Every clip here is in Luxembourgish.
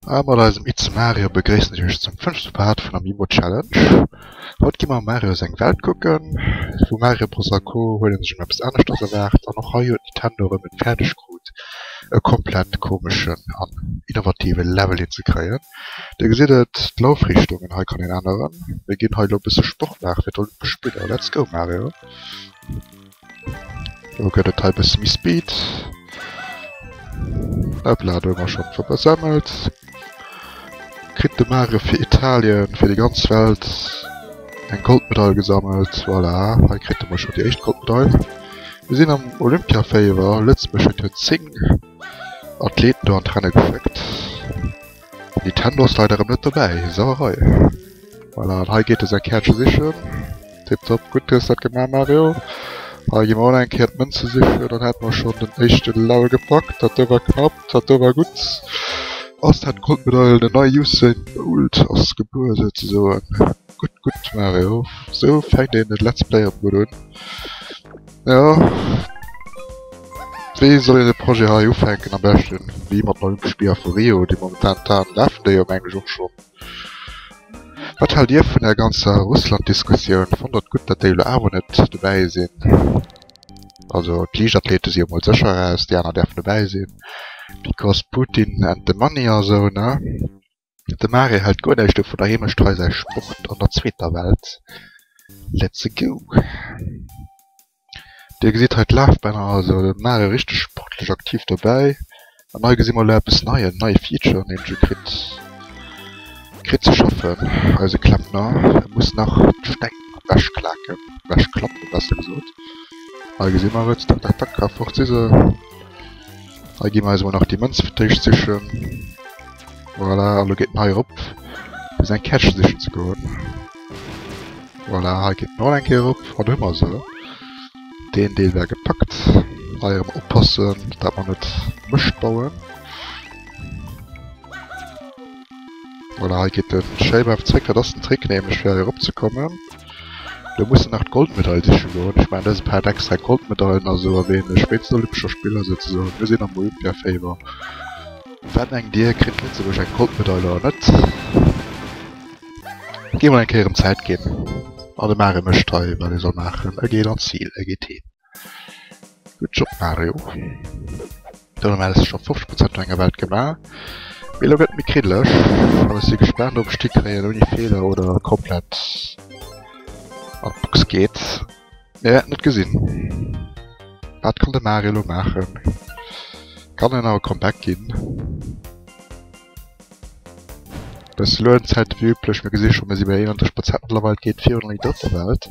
A mat eisem It's Mario begréissen ech iech zum fënnefte Part vun der Amiibo Challenge. Haut gi mer am Mario seng Welt kucken. Vu Mario Bros a Co huet een sech emol eppes aneschters erwaart an och hei huet Nintendo erëm et fäerdeg krut e komplett komeschen an innovative Level hinzekréien. Dir gesitt et, d'Laufrichtungen hei kann een änneren. Mir ginn hei elo e bësse Sport maache fir d'Olympesch Spiller. Let's go Mario! Lo gëtt et hei bësse méi Speed. Hoppla, do hu mer schonn versammelt. Kritt de Mario fir Italien, fir déi ganz Welt eng Goldmedail gesammelt. Voilà, hei kritt e mol schonn déi éischt Goldmedail. Mir sinn am Olympiaféiwer. Lëtzebuerg huet jo 10 Athleten do an d'Renne geschéckt. Nintendo ass leider erëm net dobäi, Sauerei. Voilà, an hei geet e säi Käertche sichen. Tiptop, gutt hues dat gemaach Mario. Hei gi mer och nach eng Kéier d'Mënze sichen, dann hätte mer schonn den éischte Level gepackt. Dat do war knapp, dat do war gutt. Ass dat d'Goldmedail? Den neie Usain Bolt ass gebuer souzesoen. Gutt, gutt Mario, sou fänkt een e Let's Play erëm gutt un. Jo, wéi soll een de Projet hei ufänken am beschten? Wéi mat den Olympesche Spiller vu Rio, déi momentan lafen déi jo mengen ech och schonn. Wat haalt dir vun der ganzer Russland-Diskussioun? Fannt der et gutt, datt déi elo awer net dobäi sinn? Also d'Liichtathlete si jo mol sécher eraus, déi aner däerfen dobäi sinn, because Putin and the money a sou, ne? De Mario hält guer näischt dovun a hie mécht hei säi Sport an der zweeter Welt. Let's go! Dir gesitt hei d'Lafbänner, also de Mario richteg sportlech aktiv dobäi. An hei gesi mer elo eppes Neien, neie Feature deen e kritt kritt ze schaffen, eise Klempner. E muss nach d'Steng ewech klaken, ewech klappen besser gesot. Hei gesi mer et, tak tak tak a fort si se. Hei gi mer eis emol nach déi Mënz fir d'éischt sichen. Voilà, a lo geet en hei erop fir säin Cache sichen ze goen. Voilà, hei geet en och eng Kéier erop an do hu mer se. Deen Deel war gepackt. Hei erëm oppassen, dat mer net Mëscht bauen. Voilà, hei geet den Schéiwerf zréck. Dat ass den Trick nämlech fir hei erop ze kommen. Do muss en nach d'Goldmedail siche goen. Ech maachen dëse Part extra Goldmedailen a sou erwähnen ech wéinst den Olympescher Spiller souzesoen. Mir sinn am Olympiaféiwer. Wat mengt Dir, kritt Lëtzebuerg eng Goldmedail oder net? Gi mol eng Kéier ëm Zäit ginn. An de Mario mécht hei wat e soll maachen, e geet an d'Zil, e geet heem. Good job Mario. Dann hu mer alles scho 50 Prozent vun enger Welt gemaach. Mee elo gëtt et méi kriddeleg an ech si gespaant ob ech déi kréien ouni Feeler oder komplett an d'Box geet. Mir wäerten et gesinn. Wat kann de Mario elo maachen? Kann en nach e Comeback ginn? Bësse luen, Zäit wéi üblech. Mir gesi scho, mir si bei 31 Prozent mëttlerweil. Et geet virun an déi drëtte Welt.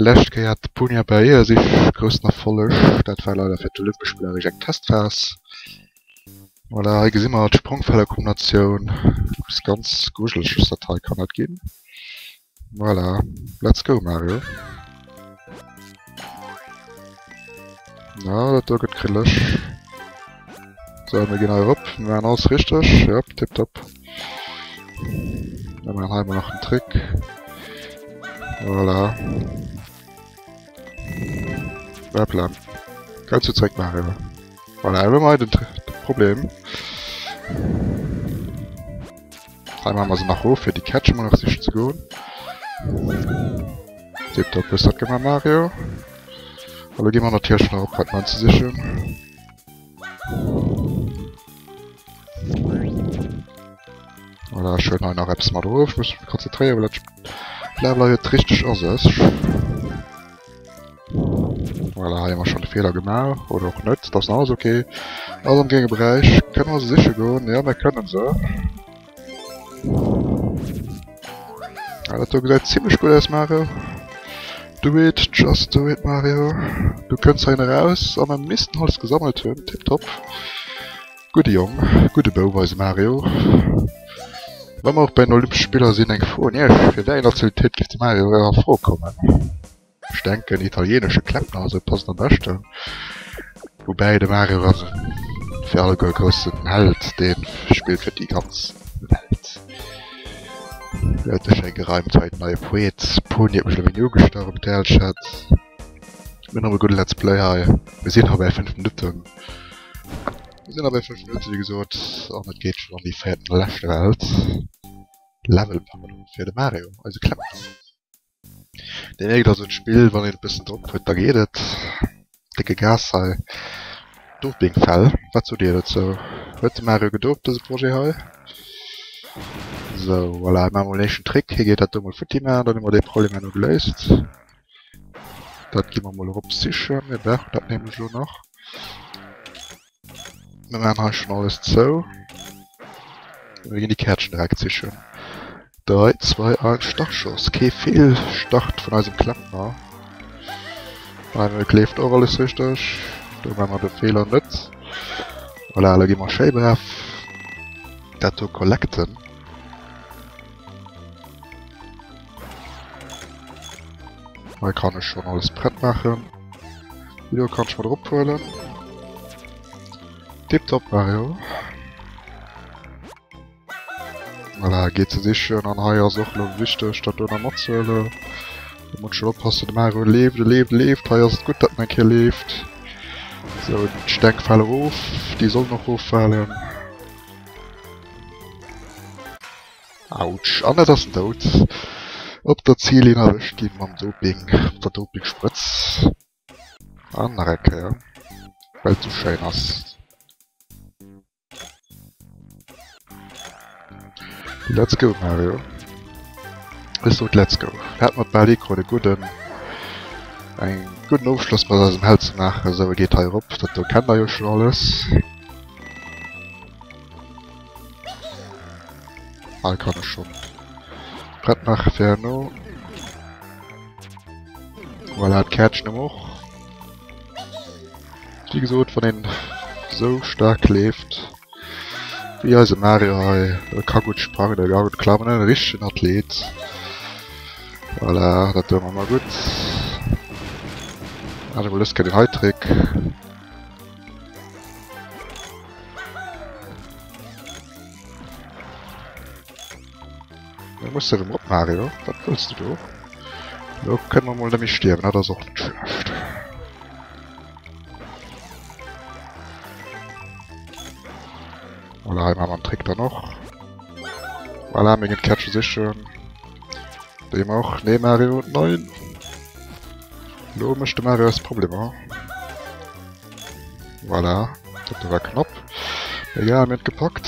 Lescht Kéier hat de Punia bei hir Sich groussen Erfolleg. Dat war leider fir d'Olympesch Spiller eréischt eng Testphas. Voilà, hei gesi mer d'Sprongfellerkombinatioun. Eppes ganz Grujeleges, dat hei kann dat ginn. Voilà, let's go Mario. Na, dat do gëtt kriddeleg. So, mir ginn hei erop. Mir maachen alles richteg. Jop, tipptopp. Mir maachen hei emol nach en Trick. Voilà. Hoppla. Ganz zu zréck, Mario. Voilà, elo hu mer hei den, de Problem. Hei maache mer se nach of, fir déi Kätsch emol nach sichen ze goen. Tiptop hues dat gemaach, Mario. A lo gi mer natierlech nach op, fir d'Mënz ze sichen. Voilà, ech huelen hei nach eppes mat erof. Ech muss mech konzentréieren, well dat Level hei huet richteg a sech. Voilà, hei hu mer schonn de Feeler gemaach, oder och net, dat ass nach alles ok. Alles am grénge Beräich. Kënne mer se siche goen? Jo, mir kënnen se. Ah, dat do gesäit zimmlech gutt aus, Mario. Do it, just do it, Mario. Du kënns hei eraus a mer missten alles gesammelt hunn. Tipptopp. Gudde Jong, gudde Bouf, eise Mario. Wa mer och bei den Olympesche Spiller sinn, eng Fro un Iech, Fir wéi eng Nationalitéit géif de Mario a Fro kommen? Ech denken italienesche Klempner also passt am beschten. Woubäi de Mario ass fir alleguer e groussen Held, dee spillt fir déi ganz Welt. Huet sech schéi gereimt hei den neie Poet. Pony huet mech elo wéini ugestach um TL-Chat. Mir hunn erëm e gudde Let's Play hei. Mir sinn hei bei 5 Minutten. Mir sinn nach bei 5 Minutten, wéi gesot, an et geet schonn an déi véiert an lescht Welt. Level, pardon, fir de Mario, eise Klempner. Dir mierkt also, d'Spill, wann een e bëssen Drock huet, da geet et. Décke Gas hei. Dopingfäll, wat sot Dir dozou? Huet de Mario gedopt, dëse Projet hei? Sou, voilà, maache mer mol en éischten Trick. Hie geet dat do mol futti maachen, dann hu mer dee Problem herno geléist. Dat gi mer mol erop sichen. Mir brauchen dat nämlech elo nach. Mir maachen hei schon alles zou. Mir ginn déi Kärtchen direkt sichen. 3, 2, 1, Startschoss. Kee Fehlstart vun eisem Klempner. Bei mir leeft och alles richteg. Do maache mer de Feeler net. Voilà, elo gi mer schéi brav dat do collecten. Hei kann ech schon alles prett maachen. Déi do kann ech mat erophuelen. Tiptop Mario. Voilà, geet ze sichen an hei ass och lo wichteg dat do nach matzehuelen. Do muss schon oppassen, de Mario leeft, e leeft, e leeft. Hei ass et gutt, datt en eng Kéier leeft. Sou, d'Steng fale erof, déi sollen och eroffalen. Autsch, an et ass en dout. Op der Zillinn erwëscht ginn mam Doping, mat der Dopingsprëtz. An nach eng Kéier, well et sou schéin ass. Let's go Mario. Ech sot let's go. Hat mer bal hikruet e gudden, eng gudden Ofschloss mat eisem Held ze maachen. Sou, e geet hei erop, dat do kennt der jo schonn alles. Hei kann ech schon prett maache fir herno. Voilà, d'Kärtchen hu mer och. Wéi gesot, wann een sou staark leeft wéi eise Mario hei, e ka gutt sprangen, e ka gutt klammen, en richtegen Athlet. Voilà, dat doe mer mol gutt. Maache mol dës Kéier den hei Trick. Da muss du erëm op, Mario. Wat wëlls du do? Lo kënne mer mol net méi stierwen, dat ass och net schlecht. Voilà, hei maache mer den Trick dann och. Voilà, mir ginn d'Käertche sichen. Deem och. Nee, Mario, nein! Lo mécht de Mario eis Problemer. Voilà, dat war knapp. Egal, mir hunn et gepackt.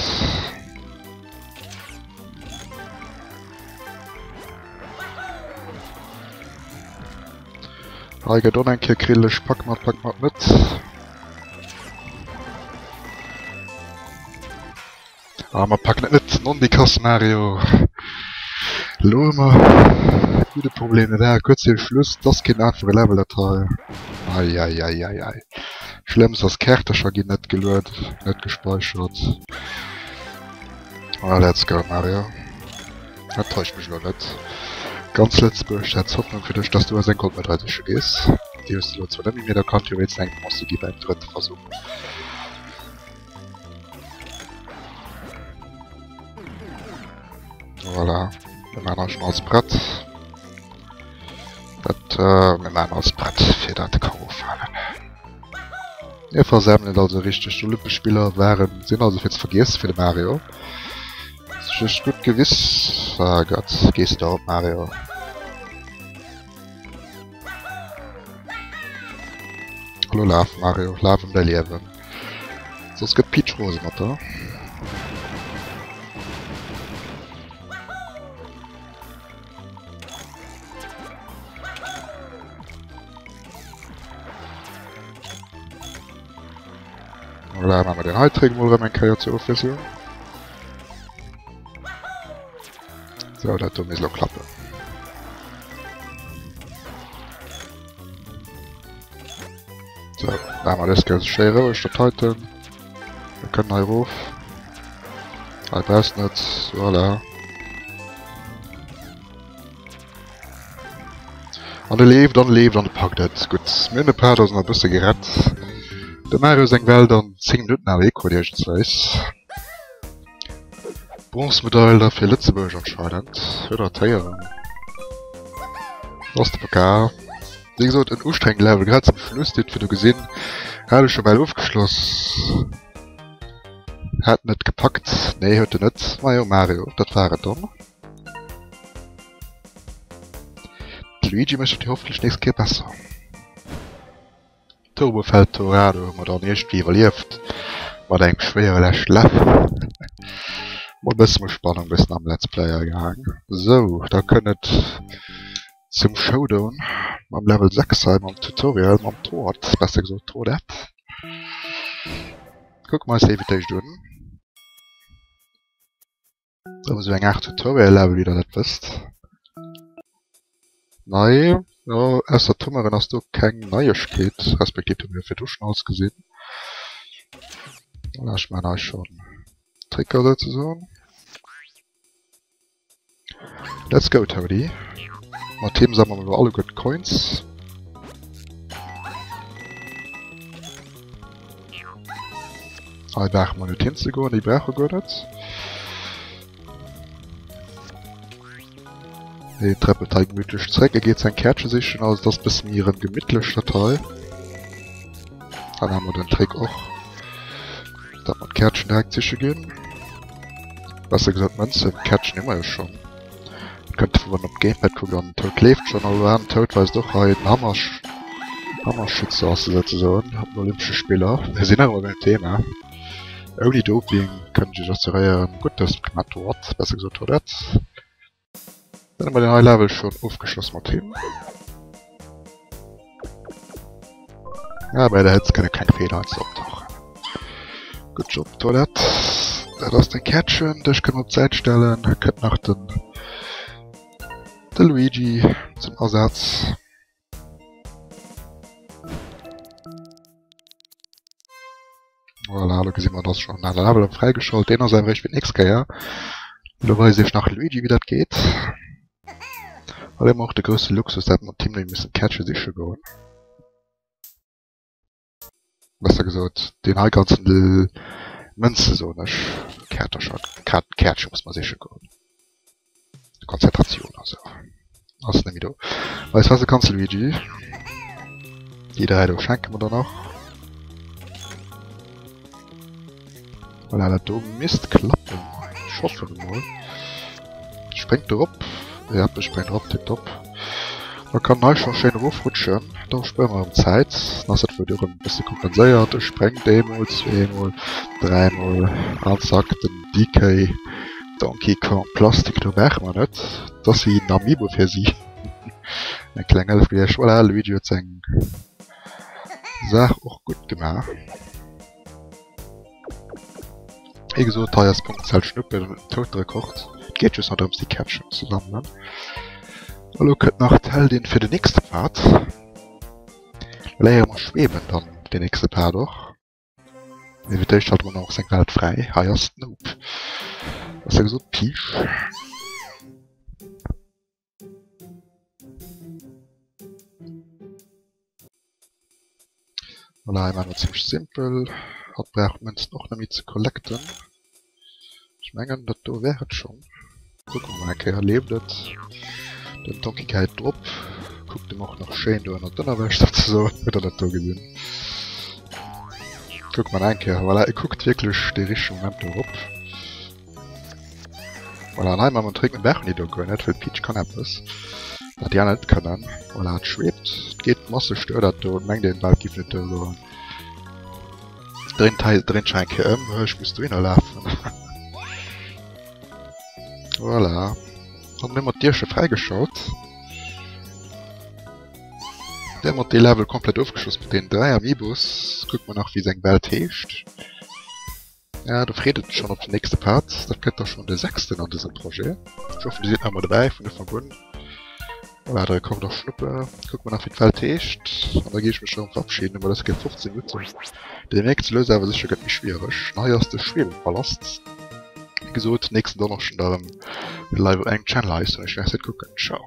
Hei gëtt och eng Kéier krilleg. Pack mat, pack mat net. Ah, mer packen et net. Nondikass, Mario. Elo hu mer gudde Problem. Et war kuerz viru Schluss. Et ass keen einfache Level dat hei. Eieieiei. Schlëmmst ass, d'Kärtercher ginn net geluet, net gespeichert. Ah, let's go, Mario. Dat täuscht mech elo net. Ganz Lëtzebuerg setzt Hoffnung fir dech, dass du eis eng Goldmedail siche gees. Déi hues de elo zwar net méi, mee da kann et jo wéinstens eng Bronze gi beim drëtte Versuch. Voilà, mir maachen eis schon alles prett. Dat, äh, mir maachen alles prett, fir dat ka offalen. Mir versemmelen et also richteg. D'Olympesch Spiller waren, sinn also fir ze vergiessen fir de Mario. Sech gutt gewiss. Ah Gott, gees de op, Mario. Hallo, laf, Mario, laf ëm däi Liewen. Soss gëtt d'Peach rose mat der. Voilà, machen wir den hei Trick mol erëm eng Kéier zur Ofwiesslung. So, dat do misst lo klappen. So, machen wir das ganz schnell roueg, dat heiten. Wir können hei rof. Hei brauchst net. Voilà. An e leeft an e leeft an e packt et. Gutt, mir hunn e Part also nach e bësse gerett. De Mario seng Welt an 10 Minutten awer equal iergendswéis. Bronzemedail da fir Lëtzebuerg anscheinend. Huet der et héieren? Ass de Pokal. Wéi gesot en ustrengend Level, grad zum Schluss, Dir hutt virdu gesinn, hat ech scho bal ofgeschloss. Hat en et gepackt? Nee, huet en net. Majo Mario, dat war et dann. D'Luigi mécht et jo hoffentlech nächst Kéier besser. Turbofeld Torado hu mer dann iergendwéi iwwerlieft mat engem schwéiere leschte Level. Mol bësse méi Spannung bëssen am Let's Play agehaang. Sou, da kënnt et zum Showdown mam Level 6 hei mam Tutorial mam Toad, besser gesot Toadette. Kucke mer eis déi fir d'éischt un. Erëm esou eng Aart Tutorial Level wéi der dat wësst. Nei, jo ausser d'Hummeren ass do keng Neiegkeet, respektiv hu mir jo virdru schonn alles gesinn. Voilà, ech maachen hei schonn Tricker souzesoen. Let's go Toadie. Mat him sammele mer alleguer d'Coins. Hei brauche mer net hinzegoen, déi brauche guer net. Hie trëppelt hei gemütlech zréck, e geet seng Käertche sichen, also et ass e bësse méi erëm gemittlech dat hei. Dann hu mer den Trick och, datt mer d'Käertchen direkt siche ginn. Besser gesot d'Mënzen, d'Käertchen hu mer jo schonn. Kënnt wann op Gamepad kuckt an den Toad leeft schon all an Toad weist och hei den Hammer Hammerschütze ass se sozusagen op den Olympesche Spiller. Mir sinn awer beim Thema. Ouni Doping kënnt ech assuréieren. Gutt dass et gemaat huet, besser gesot huet. Dann hu mer den hei Level schon ofgeschloss mat him. Ja, bei der Hëtzt kënne keng Feeler heiansdo optauchen. Good job, Toilette. Dat ass den Käertchen. Dech kënne mer op d'Säit stellen. Da kënnt nach den de Luigi zum Asaz. Voilà, lo gesi mer, dass schon en aner Level fräigeschalt. Deen ass awer eréischt fir d'nächst Kéier. Lo weist iech nach Luigi, wéi dat geet. Hei hu mer och de grousse Luxus, dat mer d'Team net missen Käertche siche goen. Besser gesot, deen hei ganzen Mënze soen ech, Käertercher, Käertche muss mer siche goen. Konzentratioun also ass net méi do. Weis was du kanns Luigi. Déi 3 do schenke mer der nach. Voilà, dat do misst klappen. Ech hoffen emol. Spréngt erop. Ja, e spréngt erop, tiptop. Da kann hei scho schéin erofrutschen. Da spuere mer erëm Zäit. Dann ass dat wuel erëm e bësse kompenséiert. E spréngt eemol, zweemol, dräimol an zack, den DK Donkey Kong Plastik do brauche mer net. Dat ass wéi en Amiibo fir si. Eng kleng Hëllef gewiescht. Voilà, Luigi huet seng Saach och gutt gemaach. Wéi gesot, hei ass Punktzahl Schnuppe den Totenrekord. Et geet just nach drëms déi Käertchen ze sammelen. A lo kënnt nach d'Heldin fir den nächste Part. Léiere mer schweewen dann den nächste Part och. Mee fir d'éischt halte mer nach seng Welt fräi. Hei ass d'Noob. Besser gesot d'Peach. Voilà, hei maache mer zimmlech simpel. Hatt brauch d'Mënzen och net méi ze collecten. Ech mengen, dat do wär et schonn. Kucke mer mol eng Kéier, leeft et? Den Donkey gehäit drop, kuckt em och nach schéin do ënnert d'Ënnerwäsch souzesoen. Huet der dat do gesinn? Kucke mer nach eng Kéier. Voilà, e kuckt wierklech dee richtege Moment do erop. Voilà, an hei mam Trick, mir brauchen déi do guer net, well d'Peach kann eppes, wat déi aner net kënnen. Voilà, et schwebt, et geet masseg duer dat do, et mengt een bal et giff net duer goen. Dréint hei, dréint scho eng Kéier ëm, ech muss dohinner lafen. Voilà, an hu mer d'Dierche fräigeschalt. Dermat dee Level komplett ofgeschloss mat deenen 3 Amiibos. Kucke mer nach wéi seng Welt heescht. Ja, do freet et mech schon op den nächste Part. Dat gëtt da schon de sechsten an dësem Projet. Ech hoffen, dir sidd nach emol dobäi vun Ufank un. Voilà, de Rekord ass schnuppe. Kucke mer nach, wéi d'Welt heescht. An da géif ech mech erëm verabschieden. Hu mer dës Kéier 15 Minutten. Deen nächste lues awer sécher gëtt méi schwiereg. An hei ass de Schwebepalast. Wéi gesot, nächsten Donneschden da erëm live op engem Channel hei. Ech merci fir d'Kucken. Ciao.